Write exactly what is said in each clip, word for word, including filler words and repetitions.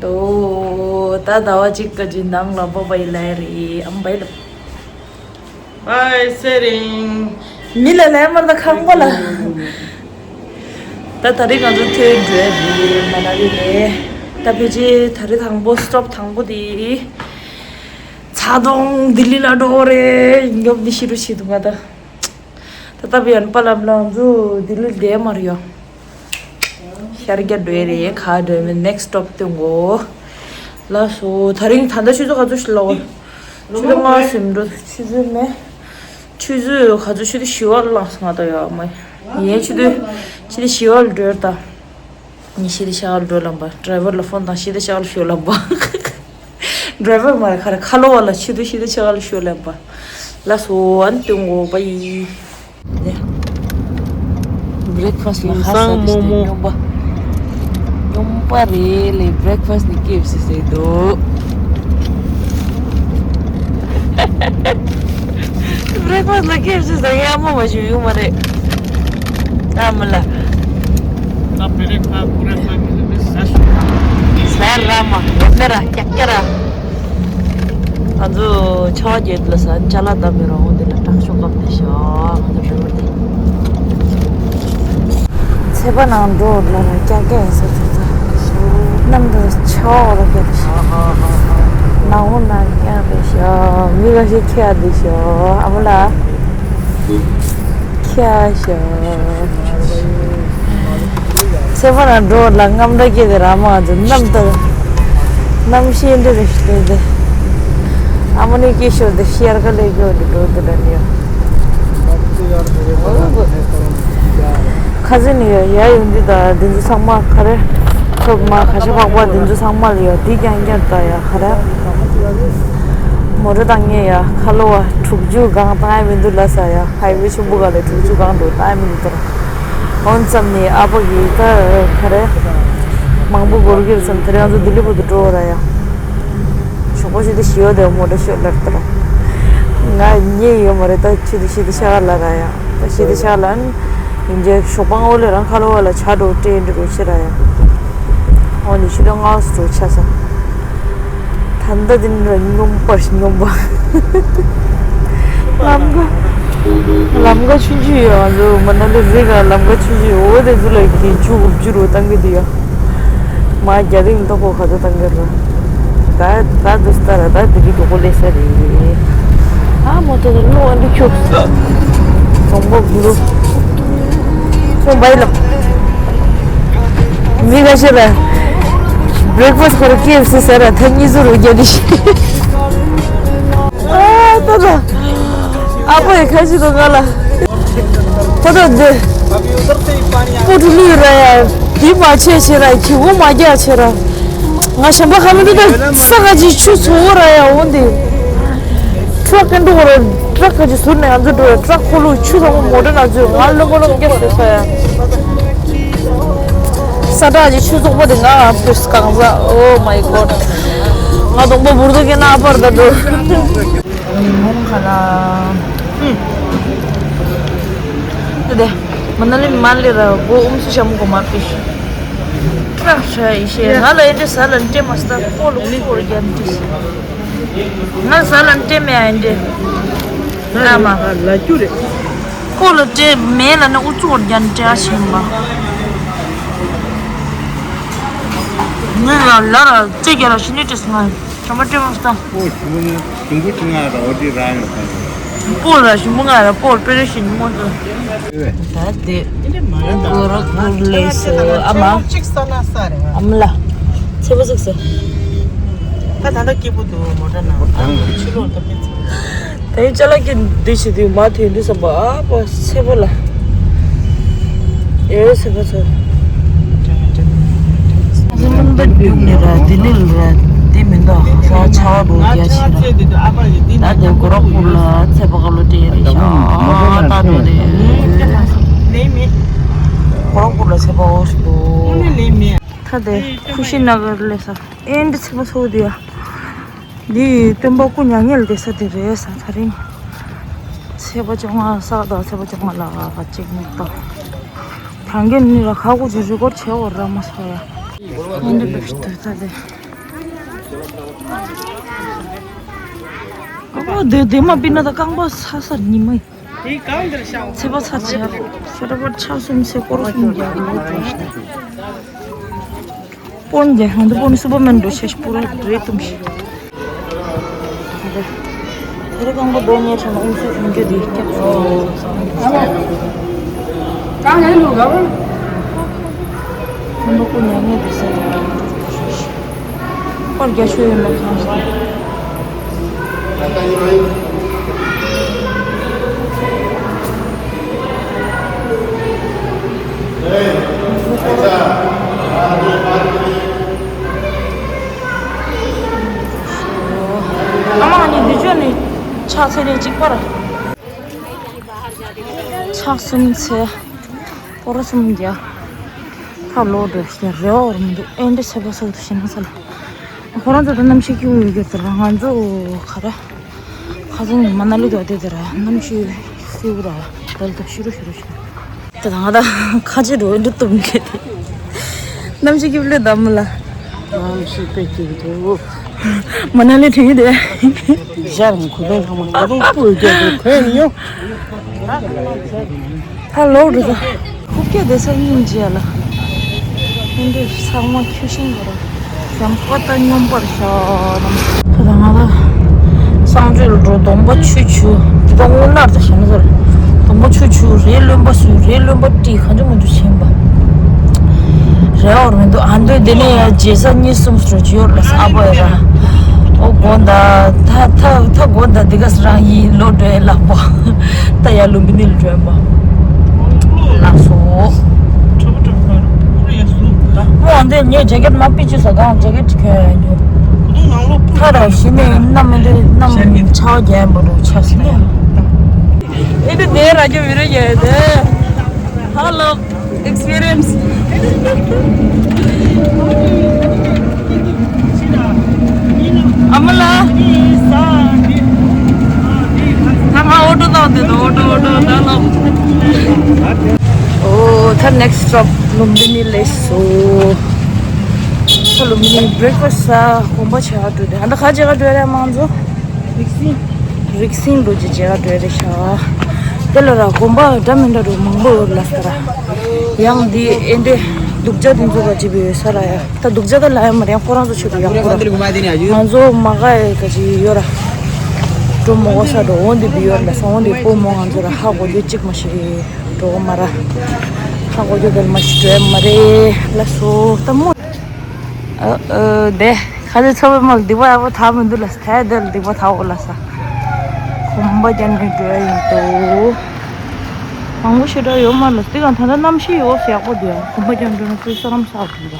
དོ། ད་ཟླ་བ་གཅིག་ག་ཇི་ནང་ལ་བོ་བའི་ལ་རེད་ཨམ་བའི་ལ། བའི་སེ་རིང་། མི་ལ་ལ་མར་ད་ཁང་པ་ལ། ད་ད་རེས་ང་ཚོ་ཐོན་འགྲོ་ཡ་རེད་མ་ན་ལི་ནས། ད་ཕལ་ཆེར་ད་རེས་དང་པོ་སི་ཊོབ་དང་པོ་དེ། ཚ་གདོང་ལྡི་ལི་ལ་འགྲོ་རེད་ཉོབ་ནི་ཤི་རུ་ཤི་འདུག་ང་ད། ད་ལྟ་བུ་ཡན་པ་ལམ་ལ་ང་ཚོ་ལྡི་ལི་བསྡད་མ་རེད་ཡོ། ཤར་རྒྱ་འགྲོ་ཡ་རེད་ག་འགྲོ་མི་ནེག་སི་ཊོབ་སྟོན་གོ། ལགས་སོ་ད་རིང་ད་ལྟ་ཆུ་ཚོད་ག་ཚོད་ཤི་ལོ། ཆུ་ཚོད་ལྔ་ཟིན་འགྲོ་ཆུ་ཚོད་མེད། ཆུ་ཚོད་ག་ཚོད་ཆུ་ཚོད་བཞི་བར་ལངས་སོང་ང་ད་ཡོ་མ། ཡིན་ཆུ་ཚོད་ཆུ་ཚོད་བཞི་བར་འགྲོ་ད། ངས་ཤི་དེ་ཤ་ག་ལ་འགྲོ་ལབ་པ། ཌ་རའི་ཝར་ལ་ཕོན་བཏང་ཤི་དེ་ཤ་ག་ལ་ཤོད་ལབ་པ། ཌ་རའི་ཝར་མ་རེད་ཁ་རེ་ཁ་ལོ་བ་ལ་ཆི་དུ་ཤི་དེ་ཤ་ག་ལ་ཤོད་ལབ་པ། ལ་སོ་ཨན་ཏུ་ངོ་པ་ཡི། བྷི་རེག་ཕ་སི་ལ་ཧ་ས་དེ་སྟེ་སྨྱོན་པ། སྨྱོན་པ་རེད་ལེ་བྷི་རེག་ཕ་སི་ནི་ཀེ་ཨེཕ་སི་ཟེར་འདུག་བྷི་རེག་ཕ་སི་ལ་ཀེ་ཨེཕ་སི་ཟེར་ཡ་མོ་མ་ཞུ་ཡོང་མ་རེད། ཨ་མ་ལ། ད་བི་རེག་ཕ་བྷི་རེག་ཕ་མི་ལ་མི་ཟ་ཞུ། ཟ་ར་མ་ཡོད་ནི་ར་ཀྱག་ཀྱ་ར། ང་ཚོ་ཆ་བ་རྒྱལ་ལ་ཟ་ཅ་ལག་ད་མི་རོ་འོང་དེ་ལ་དྲག་ཤོག་སྐབས་དེ་ཤོག་ང་ཚོ་འགྲོ་དེ། ཚེ་པ་ནང་འགྲོ་ལ་ར་ཀྱག་ཀྱ་ཡིན་ས་ཚོ་ཚ། གནམ་དུ་ཆ་བ་ར་ཀྱག་དེ་ཤོག་ནང་འོང་ན་ཀྱག་དེ་ཤོག་མི་ག་ཤེས་ཁྱེད་དེ་ཤོག་ཨ་མ་ལ། ཁྱེད་ཤོག་ཚེ་པ་ན་འགྲོ་ལ་རྔམ་འདྲ་སྐྱེ་དེ་ར་མ་ཚོ་གནམ་དུ། གནམ་ཤེས་འདྲ་རེ་ཤེས་དེ། ཨ་མ་ནི་སྐྱེ་ཤོར་དེ་ཤེར་ཀ་ལས་སྐྱོ་དེ་འགྲོ་དེ་འདྲ་ནི་ཡོད། ཁ་ཟས་ནི་ཡོད་ཡ་ཡོང་དུས་ད་དེ་ཚོ་ཚང་མ་ག་རེ། ཁོ་མ་ཁ་ཤ་ཕག་པ་དེ་ཚོ་ཚང་མ་ལ་ཡོད་དེ་རྐྱང་རྐྱང་ད་ཡ་ག་རེ། མོ་ཊ་བཏང་ངེས་ཡ་ཁ་ལོ་བ་དྲུག་ཅུ་གང་བཏང་ཡ་མི་འདུག་ལ་ས་ཡ། ཧའི་ཝེ་ཆེན་པོ་ག་ལ་དྲུག་ཅུ་གང་འགྲོ་ད་མི་འདུག་ད། འོན་ཙམ་ནི་ཨ་ཕ་གི་ད་ག་རེ། མང་པོ་འགོར་གྱི་རེད་བསམ་དེ་རིང་ང་ཚོ་ལྡི་ལི་བར་དུ་འགྲོ་བ་ར་ཡ། ཞོགས་པ་ཞིག་ཏུ་ཞི་བ་དེ་མོ་ཊ་ཤོད་ལར་ཏར། ང་རྙེད་ཡོད་མ་རེད་ད་ཆུ་དུ་ཤི་དུ་ཤ་ག་ལ་ར་ཡ། ད་ཤི་དུ་ཤ་ག་ལ་ཡིན་རྗེས་ཞོགས་པ་སྔ་པོ་ལས་རང་ཁ་ལོ་བ་ལ་ཇ་འགྲོ་སྤྲད་འདྲི་རོ་ཤི་ར་ཡ། འོ་ནི་ཤི་ལོ་ངའོ་སུ་འགྲོ་ཆ་ས། ད་ལྟ་འདི་ནི་ར་སྙོམས་པར་སྙོམས་པ། ལམ་ཀ་ལམ་ཀ་ཆུང་ཆུང་ཡོད་ང་ཚོ་མ་ན་ལི་རི་ག་ལམ་ཀ་ཆུང་ཆུང་ཡོད་འོ་དེ་ཚོ་ལ་གི་བཅུ་དགུ་བཅུ་རུ་བཏང་གི་འདུག་ཡ། མ་རྒྱ་རིགས་མཐོ་པོ་ག་ཚོད་བཏང་གི་ར། ད་ད་འདུག་སྟ་ར་ད་དེ་གི་གྲོགས་པོ་ལས་ས་རེད། ཨ་མོ་ཏོ་ལོ་ཨ་འདི་ཁྱོད། གྲོང་པོ་གུ་རུ། ཁོང་བའི་ལ། མི་འགའ་ཤས་ལ། བྷི་རེག་ཕ་སི་ཁོ་ར་ཀེ་ཨེཕ་སི་ཟེར་ར་ཐེངས་གཉིས་ཚོ་རུ་རྒྱ་འདི་ཤི། ཨ་ཏོ་ཏོ། ཨ་ཕོ་ཡི་ཁ་ཤི་ཏོ་ང་ལ། ཁོ་ཏོ་འདི། སྤུ་གྲི་ལུས་ར་ཡ། འདི་མ་བྱས་བྱས་ར་ཁྱི་བོ་མ་རྒྱག་བྱས་ར། ང་ཞམ་པ་ཁ་མི་འདུག་ད་ས་ཁ་ཅིག་ཆུ་ཚོ་བོ་ར་ཡ་འོ་འདི། ཊྲག་ཀན་འགྲོ་ར་ཊྲག་ཁ་ཅིག་ཟུར་ནས་ང་ཚོ་འགྲོ་ར་ཊྲག་ཁོ་ལུ་ཆུ་ཚང་མ་མོ་ཊ་ནང་ཚུད་ང་ལོ་ངོ་ལོ་སྐྱབས་ཟེར་ས་ཡ། ས་ཁྲ་ཅིག་ཆུ་ཚོགས་པ་དེ་ང་ཕུས་གང་ཟག Oh my God. ང་གདོང་པ་འབུར་དུ་སྐྱེས་ན་ཨ་པར་ད་འགྲོ། ཉིན་མོང་ཁ་ལ། ཨུམ། དེ་མ་ན་ལི་མ་ལི་ར་སྒོ་ཨུམ་སུ་ཤ་མུ་གོ་མ་པི་ཤི། ཁྲག་ཤ་ཡི་ཤེས་ང་ལ་ཨེ་འདྲི་ས་ལ་འདྲེ་མ་སྟ་ཀོ་ལ་ཀོ་ར་རྒྱ་འདྲི་ས། ང་ཟ་ལ་འདྲེ་མེད་ཨ་འདྲེ། ཨ་མ། ལ་རྒྱུ་རེད། ཁོ་ལ་འདྲེ་མེད་ལ་ནི་ཨུ་ཚུགས་རྒྱ་འདྲེ་ཨ་ཆེན་པ། ངས་ལ་ལ་ར་རྩེ་རྒྱ་ར་ཤི་ནི་ཏེ་སི་ང་ཅམ་པ་སྤྲད་མ་སྟ། ཨོ་ཞུ་ནི་ཞུམ་བུ་ཆུང་ང་ར་ཨོ་ཏི་ར་ཡོད་ས་རེད། སྤོ་ལ་ཞུམ་བུ་ང་ར་སྤོ་ལ་པེ་རེ་ཤི་ནི་མོ་ཏོ། ད་དེ། གོ་ར་གོར་ལེ་སོ་ཨ་མ། ཨ་མ་ལ། ཚེ་བ་ཟུག་སོ། ད་ད་ལྟ་སྐྱིད་པོ་འདུག་མོ་ཊ་ནང་ཨ་མ་ཕྱི་ལོགས་ད་པེ་ཚེ། ད་ཡིན་ཅ་ལག་གི་འདི་བྱེད་དུས་མ་ཐོན་དུས་བསམ་པ་ཨ་ཕ་ཚེ་བ་ལ། ཨེ་ཚེ་བ་ཚོ། ང་ཚོ་རླུང་རྟ་རྒྱུག་ནས་ར་ལྡི་ལི་ལ་ར་དེ་མི་འདུག་ས་ཆར་པ་འབབ་རྒྱག་ཕྱིན་ར། ད་དེ་གོ་ར་ཁུག་ལ་ཚེ་བ་ཀ་ལོ་སྤྲད་རེད་ཤག་ད་དོ་རེད། གོ་ར་ཁུག་ལ་ཚེ་བ་འོ་ཞིག་འདུག་ད་དེ་ཁུ་ཤི་ན་གར་སླེབས་ས་ཨེ་འདི་ཚེ་བ་ཚོ་དེ་ཡ། འདི་སྟོན་པ་སྐུ་མྱ་ངན་ལས་འདས་ས་དེ་རེད་ས་ད་རིང་། ཚེས་པ་བཅོ་ལྔ་ས་ག་ཟླ་བ་ཚེས་པ་བཅོ་ལྔ་ལ་གཅིག་ནས་ཏོ། ད་གིན་ནི་ར་ཁ་ཁུ་ཅི་རི་ཀོར་བྱེད་འོ་ར་མ་སོ་ཡ། ཨེ་འདྲ་འདུག་ཤི་ཏུ་ད་དེ། རྐང་པ་དེ་དེ་མ་པི་ན་ད་རྐང་པ་ཚ་ས་ཉི་མ། དེ་གང་འདིར་བཞག་ཚེས་པ་ཚ་ཆེ། ཤ་ཏ་པར་ཆ་གསུམ་ཚེ་སྐོར་གསུམ་རྒྱག་གི་ཡོད་འགྲོ་ཤག་པོན་རྒྱ་ཧན་དུ་པོན་སུ་པར་མན་འགྲོ་ཤག་པུ་ར་རེད་དུམ་ཤི། དེ་རེ་རྐང་པ་རྡོ་ཉལ་ཆ་ན་ཨུམ་སུ་ཨུམ་རྒྱ་དེ་སྐྱབས་སུ། གང་ཡིན་ནོ་ག་བ། ཁོང་ཁོ་ཉལ་ངེས་དེ་ཟེར། པར་རྒྱ་ཤོད་ཡོད་མ་ཚང་ས། ཨ་མ་ནི་འདི་ཆོ་ནི་ཕྱག་འཚལ་ལེ་གཅིག་པར། ཕྱག་གསུམ་འཚལ། སྐོར་གསུམ་རྒྱག་ཁ་ལོག་འགྲོ་ཞིང་རེ་བ་བར་མི་འདུག་ཨེ་འདྲ་བྱེད་པ་སོགས་དུ་ཞེ་ན་ས་ལ། ཁོ་རང་ཚོ་ད་གནམ་གཤིས་སྐྱིད་པོ་ཡོད་ཀྱི་ཟེར། ང་ཚོ་ག་རེ། ཁ་སང་མ་ན་ལི་དུ་བསྡད་དེ་ར་གནམ་གཤིས་བསིལ་པོ་ར། དལ་དུ་ཤི་རུ་ཤི་རུ་ཤི། ད་ང་ད་ཁ་ཆེ་འགྲོ་འདུག་ཏུ་མི་ཁེ་དེ། གནམ་གཤིས་སྐྱིད་པོ་ལོས་ད་མི་ལ། གནམ་གཤིས་དཔེ་སྐྱིད་འདུག་མ་ན་ལི་དྲན་གྱི་དེ། ཞར་ཁུ་ལུང་ཁ་མ་ཁ་ལུང་སྤུ་རྒྱག་གི་གོན་ཡོང་། ད་ལོག་འགྲོ་ད། ཁུག་ཀྱ་དེ་ས་སྙིང་རྗེ་ལ། ཧིན་དུ་ཚང་མ་ཁྱུ་ཤིང་གི་ར། ཡང་པ་ཏ་སྙོམས་པར་ཤོག་ད་ང་ལ། གསང་སྤྱོད་འགྲོ་གདོང་པ་ཆུ་ཆུ། དེ་ད་དངོས་གནས་ད་ཞེ་ན་ཟེར། གདོང་པ་ཆུ་ཆུ་རེད་བློན་པ་སུ་རེད་བློན་པ་བཀྲིས་གང་ཅི་མང་ཅུ་ཕྱིན་པ། རེ་བ་མི་འདུག་ཨ་འདོད་དེ་ནས་ཡ་རྗེས་ས་གཉིས་གསུམ་སུ་ཅི་ཡོད་ལ་ས་པ་ཡ་ར། ཨོ་དགོན་ད་ད་ད་ད་དགོན་ད་འདི་ག་ས་རང་ཡིན་ལོ་འགྲོ་ཡ་ལགས་པ། ད་ཡ་ལུམ་བི་ནི་ལ་འགྲོ་ཡ་པ། ལགས་སོ། ཨོ་འདི་ངས་ཇེ་ཀེད་མ་པི་ཅི་ས་གང་ཇེ་ཀེད་ཅི་ཁྱོད་ཡ་ཉོ། ཁ་ར་ཞི་ནས་གནམ་མི་འདི་གནམ་ཆར་རྒྱན་པོ་འདུག་ཆར་སི་ནས། ཨེ་འདི་དེ་ར་ཇོ་བི་ར་ཇོ་ཡ་དེ། Hello, experience. ཨ་མ་ལགས། ཐ་མ་ཨོ་ཊོ་དང་དེ་དང་ཨོ་ཊོ་ཨོ་ཊོ་ད་ལོ། ཨོ་ད་next stop ལུམ་བི་ནི་ལས་སོ། ད་ལུམ་བི་ནི་breakfast ས་གོམ་པ་བྱ་འགྲོ་དེ་ཨ་ད་ཁ་བྱེད་ག་འགྲོ་རེད་མང་ཚོ། རིགས་སྲིན་རིགས་སྲིན་འགྲོ་ཅི་བྱེད་ག་འགྲོ་རེད་ཤག་དེ་ལ་ར་གོམ་པ་འདྲ་མི་འདྲ་རུ་མང་པོ་ཡོད་ལ་ས་ར། ཡང་འདི་ཨེ་འདྲེ་སྡུག་ཅག་དེ་ཚོ་ག་ཅི་བི་ཡོད་ས་ར་ཡ། ད་སྡུག་ཅག་ད་ལ་ཡ་མ་རེད་ཁོ་རང་ཚོ་ཆེད་དུ་ཡག་པོ་ར། ང་ཚོ་མ་ག་ཡ་ག་ཅི་ཡོད་ར། འགྲོ་མོ་གོ་ས་འགྲོ་འོང་དེ་བི་ཡོད་ལ་ས་འོང་དེ་པོ་མོ་ང་ཚོ་ར་ཧ་གོ་རྒྱུ་གཅིག་མ་ཞིག་འགྲོ་གོ་མ་ར། ཧ་གོ་རྒྱུ་དེ་མ་ཞིག་འགྲོ་ཡ་མ་རེད་ལ་སོ་ད་མོ། ཨ་ཨ་དེ་ཁ་ཆེ་ཚོ་བའི་མ་ལ་སྡིག་པ་ཡག་པོ་ཐག་མི་འདུག་ལ་ཐའི་དེ་ལ་སྡིག་པ་ཐག་འོ་ལ་ས། གོམ་པ་རྒྱབ་ནས་འགྲོ་ཡ་ཡིན་ཏོ། མང་པོ་ཞེ་དྲག་ཡོད་མ་ལ་སྟི་གང་ད་ལྟ་གནམ་གཤིས་ཡོད་ཡག་པོ་འདུག་ཡ་གོམ་པ་རྒྱབ་འགྲོ་ན་ཁོའི་བསོད་ནམས་བསགས་འགྲོ་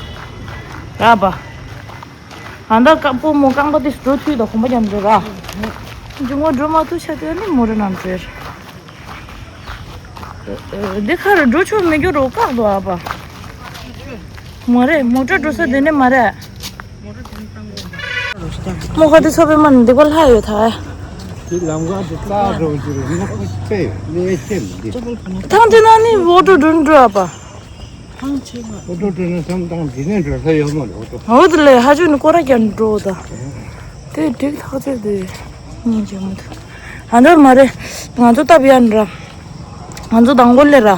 ར། ར་བ། ད་ལྟ་ཀ་པོ་མོ་རྐང་པ་དེ་འགྲོ་དུས་ད་གོམ་པ་རྒྱབ་འགྲོ་ར། འཇུ་ངོ་འགྲོ་མ་ཐུབ་ཆ་དེ་ནི་མོ་རེ་ནམ་ཟེར། འདི་ཁར་འགྲོ་ཆོག་མི་འགྱུར་རོ་བཀག་འདུག་ཨ་ཕ། མ་རེད་མོ་ཊ་འགྲོ་ས་འདི་ནས་མ་རེད། མོ་ཁ་དེ་ཚོ་པའི་མ་ནི་འདི་པ་ལྷ་ཡོད་ཐལ། དེ་ལམ་ཁ་དེ་རྩ་འགྲོ་རྒྱུ་རེད་ན་ཁོ་ཚེ་ལས་ཆེ་མི་འདི། ཐང་དེ་ན་ནི་ཨོ་ཊོ་འགྲོ་འགྲོ་ཨ་ཕ། ཨོ་ཊོ་འགྲོ་ན་བསམ་སྟངས་འདི་ནས་འགྲོ་ས་ཡོད་མ་རེད་ཨོ་ཊོ། འོ་དེ་ལས་ཧ་ཅུ་ནི་སྐོར་ར་རྒྱབ་འགྲོ་ད། དེ་འགྲིག་ཐག་ཆོད་དེ། སྙིང་རྗེ་མོ་དེ། ཨ་འདྲ་མ་རེད། ང་ཚོ་སྟབས་ཡག་འདྲ། ང་ཚོ་མདང་དགོང་ལས་ར།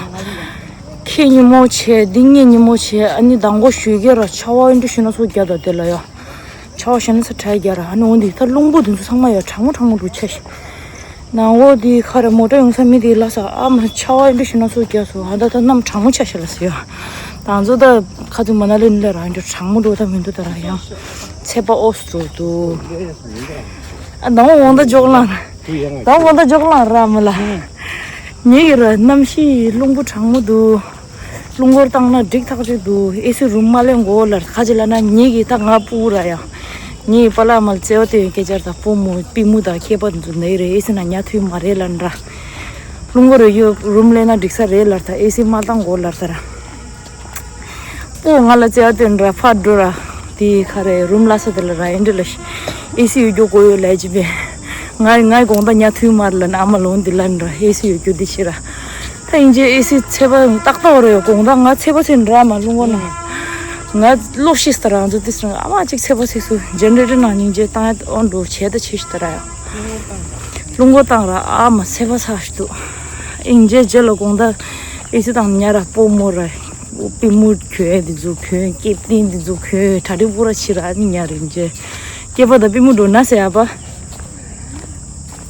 ཁྱི་ཉིན་མོ་བྱས་འདི་ངས་ཉིན་མོ་བྱས་ཨ་ནི་མདང་དགོང་ཞོགས་ཀས་ར་ཆར་པ་ཨེ་འདྲ་ཞེ་ན་ཚ་རྒྱག་ད་དེ་ལ་ཡ། ཆར་པ་ཞེ་ན་ཚ་དྲག་རྒྱག་ར་ཨ་ནི་འོ་འདི་ད་རླུང་བུ་དེ་ཚོ་ཚང་མ་ཡ་གྲང་མོ་གྲང་མོ་འདུག་ཆ་ཞིག་ནང་འོག་དེའི་ཁ་རེ་མོ་ཊ་ཡོང་ས་མི་དེའི་ལ་ས་ཨ་མ་ཆར་པ་ཨེ་འདྲ་ཞེ་ན་ཚ་རྒྱག་སོང་ཨ་ད་ད་གནམ་གྲང་མོ་ཆ་ཤ་ལ་ཟེར་ཡ། ད་ང་ཚོ་ད་ཁ་ཐུག་མ་ན་ལི་ནི་ལ་རང་འདྲ་གྲང་མོ་འགྲོ་ད་མི་འདུག་ད་རང་ཡང་ཚད་པ་ཨོ་སི་འགྲོ་འདུག་ཨ་ད་འོང་ད་འཇོག་ལང་། ད་འོང་ད་འཇོག་ལང་ར་མི་ལ། ངེད་ཀྱི་ར་གནམ་གཤིས་རླུང་བུ་གྲང་མོ་འདུག་རླུང་འཁོར་བཏང་ན་འགྲིག་ཐག་ཆོད་འདུག་ཨེ་སི་རུམ་མ་ལེན་དགོས་ལ་ཁ་ཅིག་ལ་ན་ངེད་ཀྱི་ད་ང་སྤུ་གུ་ར་ཡ། ངའི་པཱ་ལགས་མ་ལ་བརྩེ་བ་སྟེར་བའི་སྐད་ཆར་དང་སྤོ་མོ་པི་མུ་དང་ཁྱད་པར་འཛུལ་ནའི་རེད་ཨེ་སི་ན་ཉལ་ཐུབ་མ་རེད་ལབ་འདྲ། རླུང་འཁོར་ཡོད་རུམ་ལེན་ན་འགྲིག་ས་རེད་ལབ་ད་ཨེ་སི་མ་བཏང་དགོས་ལབ་ད་ར། སྤོ་ང་ལ་བརྩེ་བ་སྟེར་འདྲ་ཕར་འགྲོ་ར། དེ་ག་རེ་རུམ་ལ་ས་དེ་ལ་ར་ཨེ་འདྲ་ལ་ཨེ་སི་ཡོད་རྒྱུ་དགོས་ཡོད་ལབ་ཅི་པས། ང་ངའི་དགོང་དག་ཉལ་ཐུབ་མ་རེད་ལབ་ན་ཨ་མ་ལོང་འདི་ལབ་འདྲ་ཨེ་སི་ཡོད་རྒྱུ་འདི་ཤི་ར། ད་ཡིན་གྱི་ཨེ་སི་ཚད་པ་ཏག་ཏག་རེད་དགོང་དག་ང་ཚད་པ་ཚད་འདྲ་མ་རླུང་བ་ན། ང་ལོག་ཤེས་ལྟར་རང་ཚོ་དེ་སོང་ཨ་མ་གཅིག་ཚེ་པོ་ཚེ་སུ་ཇེ་ནེ་རེ་ཊར་ནང་སྙིང་རྗེ་བཏང་ཡ་ཨོན་འགྲོ་བྱས་ད་ཆེ་ཤི་ལྟར་ཡ། རླུང་འགོ་བཏང་ར་ཨ་མ་ཚེ་པོ་ཚ་ཤི་འདུག་ཨིན་རྗེ་རྗེ་ལ་དགོང་དག་ཨི་སི་དང་ཉ་ར་སྤོ་མོ་ར་པི་མུ་གྱོན་འདི་ཚོ་གྱོན་སྐེ་བཏིང་འདི་ཚོ་གྱོན་གྲ་སྒྲིག་པོ་ར་ཕྱི་ར་ཉ་རིན་རྗེ་སྐེ་པ་དང་པི་མུ་འགྲོ་ན་ཟེར་ཡ་པ།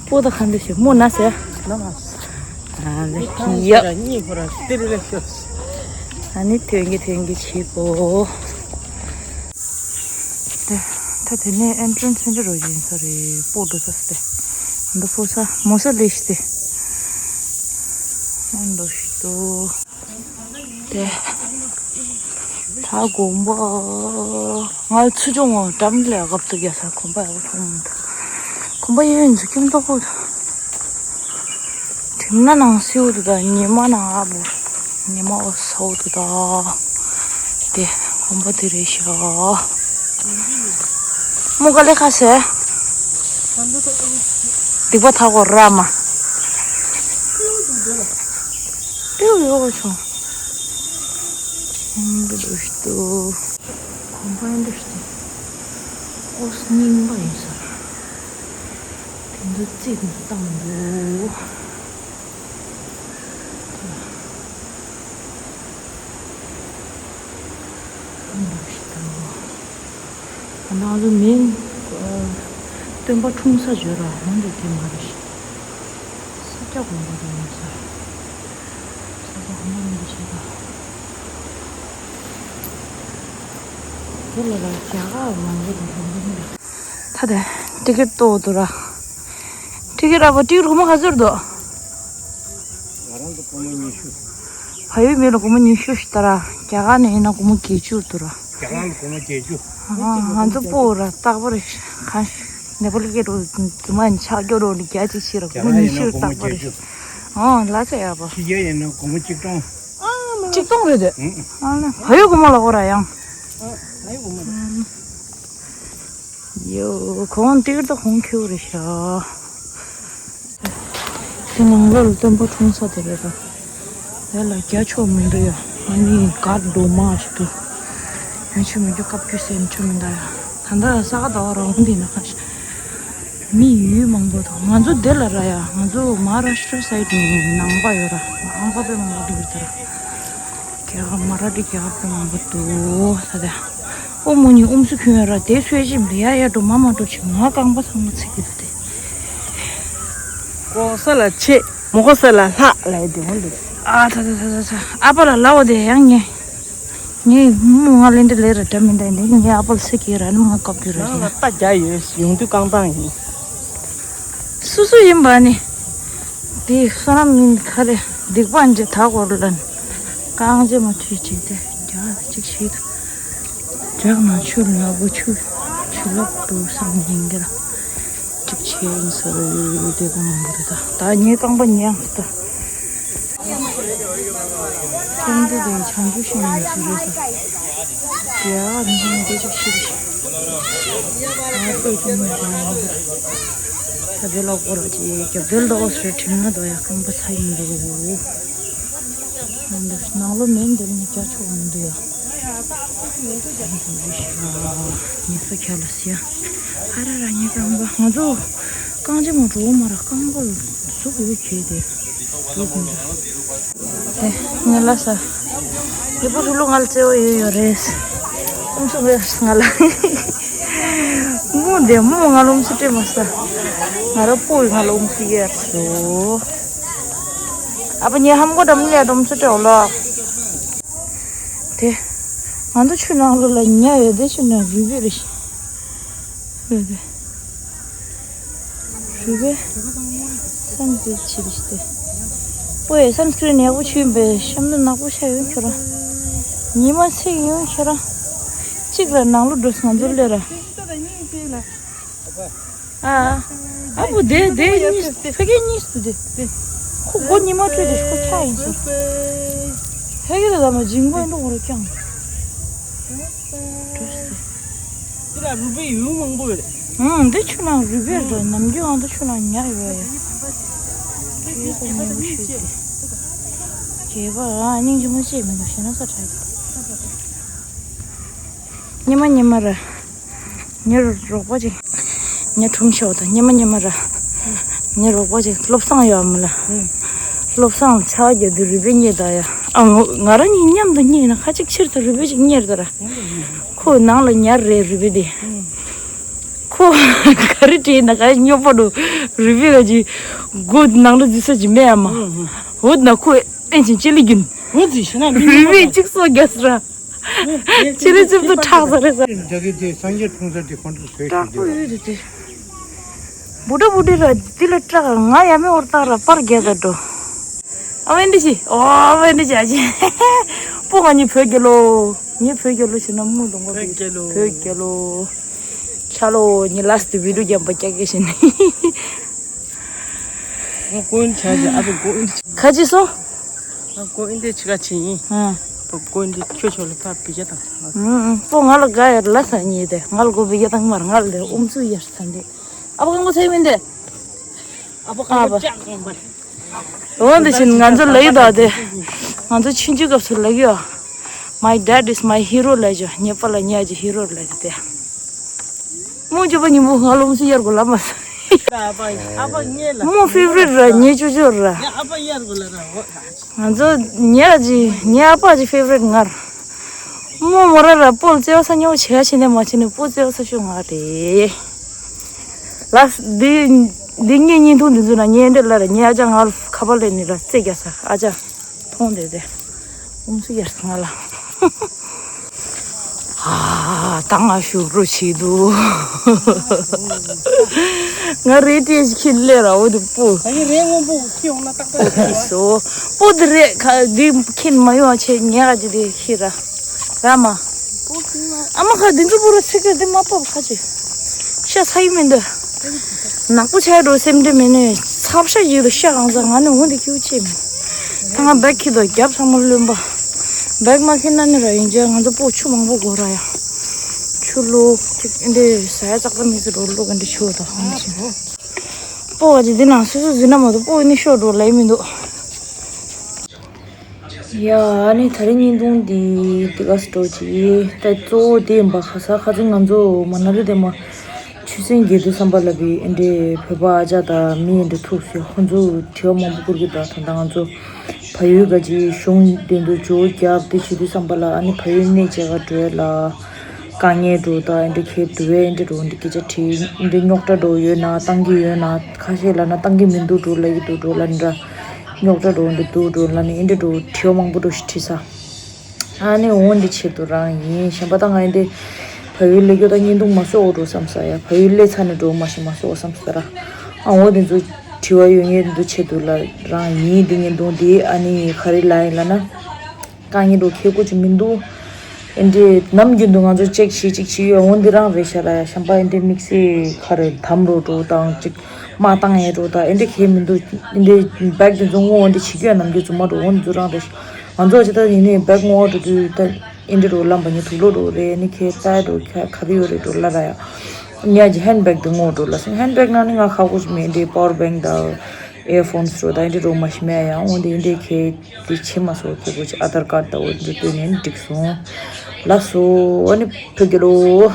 པོ་ད་ཁ་འདི་ཤི་མོ་ན་ཟེར། ཨ་ནི་ཡ། གཉིས་ཁོ་ར་སྟེར་ལེ་ཤོ། ཨ་ནི་ཐོན་གི་ཐོན་གི་བྱེད་དགོ། དེ་ད་དེ་ནས་ཨེན་ཊྲན་སི་ཚན་ཆུ་རོ་བཞིན་ས་རེད་པོ་འགྲོ་ས་སྟེ། འདི་ཕོ་ས་མོ་ས་ལེ་ཤི་སྟེ། ཨ་འགྲོ་ཤི་ཏོ། དེ། ད་དགོན་པ། ང་ཚུར་ཅུང་འགྲམ་ལས་སྐབས་དུ་རྒྱ་ས་གོམ་པ་ཡག་པོ་མཐོང་མི་འདུག་གོམ་པ་གཡས་གཡོན་ཚུར་ཁྱིམ་ཐོག་པོ། གྲིམ་ན་ནང་སེའུ་དུ་ད་ཉི་མ་ནང་ཨ་བུ། ཉི་མ་འོ་སའུ་དུ་ད། དེ་གོམ་པ་དེ་རེད་ཤག་མོ་ག་ལེ་ཁ་སེ། སྡིག་པ་ཐག་གོ་ར་མ། ཨེའུ་ཡོ་ག་ཆུང་། ཧུམ་བུ་དུ་ཤི་ཏུ། གོམ་པ་ཡིན་འདུག་ཤི་ཏུ། ཨོ་སྙིང་པ་ཡིན་ས། དེ་འདུག་རྩིས་འདུག་བཏང་འདུག་འདུག་ཤི་ཏུ། ང་ཚོ་མིང་། སྟོན་པ་འཁྲུངས་ས་བརྗོད་ར་འོན་ཏེ་དེ་མ་རེད། ས་སྐྱ་དགོན་པ་དེ་ཡིན་ས། ས་སྐྱ་དགོན་པ་མིན་པ་བྱེད་ད། དེ་ལ་ར་རྒྱ་གར་མང་པོ་དང་གྲོང་པ་མི་རེད། ད་དེ་ཊི་ཀེ་ཊི་ཏོ་དུ་ར། ཊི་ཀེ་ཊི་ར་བ་ཊི་ཀེ་ཊི་སྒོར་མོ་ག་ཚོད་འདུག་ང་རང་ཚོ་སྒོར་མོ་ཉི་ཤུ། བལ་ཡུལ་མི་ལ་སྒོར་མོ་ཉི་ཤུ་ཞིག་ལྟ་ར། རྒྱ་གར་ནས་ཡིན་ན་སྒོར་མོ་བརྒྱད་ཅུ་འདུག་ར། རྒྱ་གར་ལ་སྒོར་མོ་བརྒྱད་ཅུ། ང་ཚོ་སྤོ་ར་རྟག་པར་གང་ནེ་པ་ལི་སྐད་འགྲོ་དུ་མ་ཆག་སྐྱོ་འགྲོ་ནི་རྒྱ་ཅིག་ཕྱིར་ར་སྒོར་མོ་ཉི་ཤུ་རྟག་པར། ཨོ་ལ་ཚ་ཡ་པ། ཕྱི་རྒྱལ་ཡིན་ན་སྒོར་མོ་གཅིག་སྟོང་། གཅིག་སྟོང་རེད་དེ། ཨ་ལ་བལ་ཡུལ་སྒོར་མོ་ལ་འོ་ར་ཡང་། ཡོ་གོང་ཏིར་ད་ཧོང་ཁྱེའུ་རེད་ཤག་དེ་ནང་ལོགས་ལ་སྟོན་པ་འཁྲུངས་ས་དེ་རེད་ད། དེ་ལ་རྒྱ་ཆོག་མི་འདུག་ཡ། ཨ་ནི་གར་འགྲོ་མ་ཞིག་འདུག་ཡ་ཆོ་མི་རྒྱུ་སྐབས་རྒྱུ་སེམས་ཆོ་མི་འདའ་ཡ། ད་ལྟ་ས་ག་ཟླ་བ་རང་འདི་ན་ཁ་ཤས་མི་ཡུལ་མང་པོ་དང་ང་ཚོ་འདི་ལ་ར་ཡ། ང་ཚོ་མ་ཧཱ་རཱ་ཤྲ་སའི་ཌི་ནང་པ་ཡོད་ར། ང་ཧང་པ་དཔེ་མང་པོ་འདུག་ཡོད་ད་ར། རྒྱ་གར་མ་ར་ཏི་རྒྱ་གར་དཔེ་མང་པོ་འདུག་ས་དེ། ཨོ་མོ་ནི་ཨུམ་སུ་ཁྱོད་ར་དེ་སོས་ཅིམ་ལི་ཡ་ཡ་འགྲོ་མ་མ་འགྲོ་ཆེ་ང་རྐང་པ་ཚང་མ་ཚིག་གི་འདུག་དེ། ཀོ་ས་ལ་ཆེ་མོ་ཀོ་ས་ལ་ལྷག་ལ་ཡ་དེ་འོ་འདུག་ཨ་ཚ་ཚ་ཚ་ཚ་ཚ། ཨ་པ་ལ་ལ་འོ་དེ་ཡང་ཉེ། ངས་མོ་ང་ལེན་འདྲ་ལས་ར་འདྲ་མི་འདྲ་འདི་ངས་ཨ་པ་ལ་སེ་གི་ར་ནི་མོ་བཀབ་རྒྱུ་ར་ནང་ལ་རྟ་རྒྱ་ཡོད་ཡོང་དུས་རྐང་ཐང་ཡིན། སུ་སུ་ཡིན་པ་ནི། དེ་བསོད་ནམས་མིན་ཁ་རེ་སྡིག་པ་འཇི་ད་གོར་ལན། རྐང་རྗེས་མ་ཁྲིད་ཅིག་དེ་རྒྱ་ཅིག་ཤེས་དུ། རྒྱག་ན་ཆུ་ལ་བུ་ཆུ་ཆུ་ལོག་ཏུ་བསམ་ཡིན་གྱི་ལ། གཅིག་ཆེ་ཡིན་ས་རེད་དེ་གོ་མང་པོ་དེ་ད་ད་ངའི་རྐང་པ་ཉལ་ཡང་ད། ཁྱིམ་དུ་དེ་བྱང་ཆུབ་ཤིང་ཡིན་ཞུ་རེད་ས། རྒྱ་རིན་ཆེན་སྐད་ཅིག་ཤེས་ཤིག་ཨ་ལྟོས་ཀྱང་མི་དགོས་ན་མི་འདུག་ད་དེ་ལ་སྐོར་ཅིག་རྒྱབ་དེ་ལ་འོ་སྲོད་ཁྲིམས་ན་དོ་ཡ་རྐང་པ་ཚ་ཡིན་འདུག་ནང་ལོ་མེད་འདིར་ནི་རྒྱ་ཆོག་མི་འདུག་ཡ། ཉི་ཤུ་ཁྱེར་ལ་སི་ཡ། ཨ་ར་ར་ཉི་རྐང་པ་ང་ཚོ་རྐང་རྗེས་མ་འགྲོ་མ་ར་རྐང་པ་ལ་ཟུག་ཡོད་ཁྱེར་དེ། དེ་ངས་ལ་ས། ཡེ་པོ་ཧྲུ་ལུ་ང་ལ་བརྩེ་བ་ཡོད་ཡོད་རེད། ཨུམ་སུ་རེད་ང་ལ། མོ་འདི་མོ་ང་ལ་ཨུམ་སུ་སྤྲད་མ་ས། ང་ར་པོ་ཡི་ང་ལ་ཨུམ་སུ་ཡར་སོ། ཨ་པ་ཉེ་ཧམ་གོ་དམ་ཉེ་དམ་སུ་སྤྲད་ལ། དེ། ང་ཚོ་ཆུ་ནང་ལོ་ལ་ཉ་ཡོད་དེ་ཆུ་ནང་རུས་པའི་རེད། རེད་དེ། རུས་པའི་སན་སི་ཆི་རི་སྟེ། ཨོའེ་སན་སི་ཀྲིན་ཡག་པོ་ཆུ་ཡིན་པས་ཤམ་དུ་ནག་པོ་ཤ་ཡོང་ཁྱོད་རང་། ཉི་མ་ཚིག་ཡོང་ཁྱོད་རང་། གཅིག་ལ་ནང་ལོ་འགྲོ་སོང་ཚོ་ལས་ར། ཨ། ཨ་བུ་དེ་དེ་གཉིས་ཕ་གི་གཉིས་སུ་དེ། ཁོ་སྒོ་ཉི་མ་བྲོས་ཏེ་ཁོ་ཁྱག་ཡིན་ཟེར། ཕ་གི་ལ་ལ་མ་འཇིང་པོ་འགྲོ་འོ་རུ་ཀྱང་། འགྲོ་སྟེ། དེ་ལ་རུས་པའི་ཡུལ་མང་པོ་ཡོད་རེད། ཨང་། འདི་ཆུ་ནང་རུས་པའི་རེད། ནམ་རྒྱུན་ཨང་། འདི་ཆུ་ནང་ཉ་ཡོད་རེད། ཁྱེད་ཀྱིས་ཁོ་མཉེས་པོ་ཞུས་ཏེ། རྒྱས་པ་ཨ་སྙིང་རྗེ་མོ་བྱས་མི་འདུག་ཞེ་ན་ས་ཁྲ་ཡོད། ཉི་མ་ཉི་མ་ར། ངའི་རོགས་པ་ཅིག་ངའི་ཁྲུང་ཤོག་དང་ཉི་མ་ཉི་མ་ར། ངའི་རོགས་པ་ཅིག་བློ་བཟང་ཡོད་མ་ལ། བློ་བཟང་ལ་ཆ་བ་རྒྱག་དུས་རུས་པའི་རྙེད་ད་ཡ། ཨ་ང་ང་རང་གཉིས་མཉམ་དུ་རྙེད་ན་ཁ་ཅིག་ཕྱིར་དུ་རུས་པའི་ཅིག་རྙེད་ད་ར། ཁོ་ནང་ལ་ཉར་རེད་རུས་པའི་དེ། ཁོ་ག་རེ་བྲིས་ན་ག་སྨྱོ་པོ་འདུག་རུས་པའི་ག་ཅིག་སྒོ་ནང་ལ་འཛུལ་ས་ཅིག་མེད་ཨ་མ། འོ་ན་ཁོ་ཨེ་ཅིག་ཅི་ལི་རྒྱུན། འོ་ཙི་ཤི་ན་མི་རུས་པའི་ཅིག་སོ་རྒྱག་ས་ར། ཅི་རེད་ཅིབ་ཏུ་ཁྲག་ཟ་རེད་ཟ། རྒྱ་གི་དེ་སངས་རྒྱས་འཁྲུངས་ས་དེ་ཁོང་ཚོ་བཟོས་ཤིག་དེ། བུ་ཏྲ་བུ་ཏྲི་ར་དེ་ལ་སྐྲག་ང་ཡ་མེ་འོར་སྟག་ར་པར་རྒྱག་ད་འགྲོ། ཨ་བན་འདི་ཤི། ཨོ་ཨ་བན་འདི་ཤི་ཨ་ཅེ། པོ་ང་གཉིས་བོད་རྒྱལ་ལོ། ངའི་བོད་རྒྱལ་ལོ་ཞེ་ན་མུ་དང་པོ་བོད་རྒྱལ་ལོ། བོད་རྒྱལ་ལོ། ཆ་ལོ་ངའི་ལ་སི་ཏི་བི་ཌིའོ་རྒྱབ་པ་རྒྱག་གི་ཤི་ནི། ང་ཀོན་ཆ་ཅེ་ཨ་བ་ཀོན། ཁ་ཅི་སོ། ང་ཀོན་འདི་ཆི་ག་ཆི་ཡིན། ཨ། པོ་ཀོན་འདི་ཁྱོད་ཆོ་ལ་ཕ་བི་ཇ་དང་ང་། ཨུ་ཨུ་པོ་ང་ལ་དགའ་ཡར་ལ་ས་ཉེ་དེ་ང་ལ་གོ་བི་ཇ་དང་མར་ང་ལ་དེ་ཨུམ་སུ་ཡར་ས་འདི། ཨ་བ་གང་གོ་ཚེ་མིན་དེ། ཨ་བ་གང་གོ་ཅག་གང་བར། འོ་འདི་བཞིན་ང་ཚོ་ལ་ཡི་དྭགས་དེ། ང་ཚོ་ཆུང་ཆུང་སྐབས་སུ་ལ་ཡོད། My dad is my hero ལ་ཇོ་ཉེ་པ་ལ་ཉེ་ཇི་ཧི་རོ་ལ་ཇི་དེ། མོ་ཇོ་པ་ཉིན་མོ་ང་ལོམ་སུ་ཡར་གོ་ལ་མ་ས། ཨ་ཕ་ཨ་ཕ་ཉེ་ལ། མོ་ཕེ་ཝ་རི་ཊི་ར་ཉེ་ཅོ་ཅོ་ར། ཨ་ཕ་ཡར་གོ་ལ་ར་འོ། ང་ཚོ་ཉེ་ལ་ཇི་ཉེ་ཨ་ཕ་ཇི་ཕེ་ཝ་རི་ཊི་ངར། མོ་མོ་ར་ར་པོལ་བརྩེ་བ་ས་ཉོ་བྱེད་ཡ་བྱེད་ནས་མ་བྱེད་ནས་པོ་བརྩེ་བ་ས་ཤོད་ང་རེད། ལ་འདི་འདི་ངའི་བརྙན་ཐུང་འདི་ཚོ་ན་ཉེ་འདྲ་ལ་ར་ཉེ་ཨ་ཅག་ང་ཁ་པར་ལས་ནི་ར་རྩེ་རྒྱ་ས་ཨ་ཅག་མཐོང་བསྡད་དེ། ཨུམ་སུ་ཡར་སོང་ང་ལ། ཨ་ད་ང་ཞུགས་རོ་བྱེད་འདུག་ང་རེད་དེ་ཁྱི་ལས་ར་འོ་དུ་པོ། ད་ཡི་རེད་སྔོན་པོ་ཁྱི་ཡོང་ན་ཏག་ཏག་རེད་བ། སོ། པོ་དེ་རེད་ཁ་འདི་ཁྱི་མ་ཡོང་བ་ཆེ་ཉེ་ག་ཅི་དེ་ཁྱི་ར། ར་མ། ཨ་མ་ཁ་འདི་ཚོ་པོ་ར་ཚིག་གི་འདི་མ་པོ་ཁ་ཅི། ཤ་ཚ་ཡི་མི་འདུག་ནག་པོ་ཆགས་འགྲོ་སེམས་ཁྲལ་མེད་ནས་ཚབ་ཤ་ཡོད་དུ་ཤ་གང་ཟ་ང་ནི་འོང་དེ་ཁྱིའུ་ཆེ་མི། ད་ང་བེག་ཁྱི་དོ་རྒྱབ་ཚང་མ་རློན་པ། བེག་མ་ཁྱི་ན་ནི་ར་ཡིན་ཅེ་ང་ཚོ་པོ་ཆུ་མང་པོ་དགོས་ར་ཡ། ཆུ་ལོག་ཅིག་འདི་ཟ་ཡ་ཙག་ཙག་མི་ཚེ་འགྲོ་ལོག་གི་འདི་ཆུ་དོ་ཧང་ཆེ། པོ་བ་ཅི་འདི་ན་སུ་སུ་ཟིན་ན་མ་འདུག་པོ་ནི་ཤོར་འགྲོ་ལ་ཡི་མི་འདུག་ཡ་ཨ་ནི་ད་རེས་བརྙན་ཐུང་འདི་འདི་ག་སྤྲོ་ཅི་ད་གཙོ་བོ་དེ་ཡིན་པ་ཁ་ས་ཁ་ཚིག་ང་ཚོ་མ་ན་ལི་དེ་མ་ཆུ་སྲིན་རྒྱལ་དུ་བསམ་པ་ལ་བི་ཨེ་འདྲེ་བོད་པ་ཨ་ཅག་དང་མི་ཨེ་འདྲེ་ཐུག་སེ་ཁོ་ཚོ་དྲི་བ་མང་པོ་བསྐུར་གི་འདུག་ད་ལྟ་ང་ཚོ་བལ་ཡུལ་ག་ཅི་གཞུང་དོན་དུ་ཇོ་རྒྱབ་དེ་བྱེད་དུས་བསམ་པ་ལ་ཨ་ནི་བལ་ཡུལ་གནས་བྱེད་ག་འགྲོ་ཡ་ལ། དཀའ་ངལ་འགྲོ་དང་ཨེ་འདྲ་ཁེབ་དུ་བས་ཨེ་འདྲ་འགྲོ་འདི་སྐད་ཆ་དྲིས་ཨེ་འདྲ་རྙོག་དྲ་འགྲོ་ཡོད་ན་བཏང་གི་ཡོད་ན་ཁ་ཤས་ལ་ན་བཏང་གི་མི་འདུག་འགྲོ་ལ་ཡི་འདུག་འགྲོ་ལ་འདྲ་རྙོག་དྲ་འགྲོ་འདི་འདུག་འགྲོ་ལ་ནི་ཨེ་འདྲ་འགྲོ་དྲི་བ་མང་པོ་འགྲོ་ཞིག་དྲིས་ས། ཨ་ནི་འོང་འདི་ཆེད་དུ་རང་ཡིན་གཞན་པ་ད་ང་ཨེ་འདྲ་བལ་ཡུལ་ལས་སྐྱོ་ད་བརྙན་ཐུང་མ་བཟོ་འོ་འགྲོ་བསམ་ས་ཡ་བལ་ཡུལ་ལས་ཚ་ནས་འགྲོ་མ་ཤི་མ་བཟོ་བསམ་ས་ར་ཨ་འོ་འདི་ཚོ་དྲི་བ་ཡོད་ངེས་འདུག་ཆེད་དུ་ལ་རང་ཡིན་འདི་བརྙན་ཐུང་འདི་ཨ་ནི་ག་རེ་ལ་ཡིན་ལ་ན། དཀའ་ངལ་འགྲོ་ཁེ་ཀོ་ཅིག་མི་འདུག་ཨེ་འདྲེ་ནམ་རྒྱུན་དུ་ང་ཚོ་ཅེག་བྱེད་ཅིག་བྱེད་ཡོད་འོང་འདི་རང་རེད་ཤ་ར་ཡ་ཤམ་པ་ཨེ་འདྲེ་དམིགས་བསལ་ཁ་རེ་དམ་རོ་འགྲོ་དང་ཅིག་མ་བཏང་ཡས་འགྲོ་དང་ཨེ་འདྲེ་ཁེ་མི་འདུག་ཨེ་འདྲེ་བེག་དེ་ཚོ་སྔོག་འོང་འདི་བྱེད་རྒྱུ་ཡ་ནམ་རྒྱུན་རྫུན་མ་འགྲོ་འོང་འདི་ཚོ་རང་རེད་ཤ་ང་ཚོ་ཅི་ད་ཡིན་ནའི་བེག་སྔོག་འགྲོ་དུས་ད་ཨེ་འདྲེ་འགྲོ་ལམ་པ་ཉི་དུག་ལོ་འགྲོ་རེད་ཨེ་ནི་ཁེ་ད་འགྲོ་ཁ་ག་རེ་ཡོད་རེད་འགྲོ་ལ་ར་ཡ་ཉ་ཅི་ཧེན་བེག་དེ་སྔོག་འགྲོ་ལ་སོང་ཧེན་བེག་ནང་ནི་ང་ཁ་ཁོ་ཅི་མེད་འདི་པ་ཝར་བེང་དང་ཨེར་ཕོན་སི་འགྲོ་ད་ཨེ་འདྲེ་འགྲོ་མ་ཤི་མེད་ཡ་འོང་འདི་ཨེ་འདྲེ་ཁེ། དེ་ཕྱི་མ་སོགས་ཀྱི་གོ་ཆ་ཨ་དར་ཀར་ད་འོ་འདི་སྟོན་ནས་འགྲིག་སོང་། ལགས་སོ་ཨ་ནི་ཕ་གི་ལོ།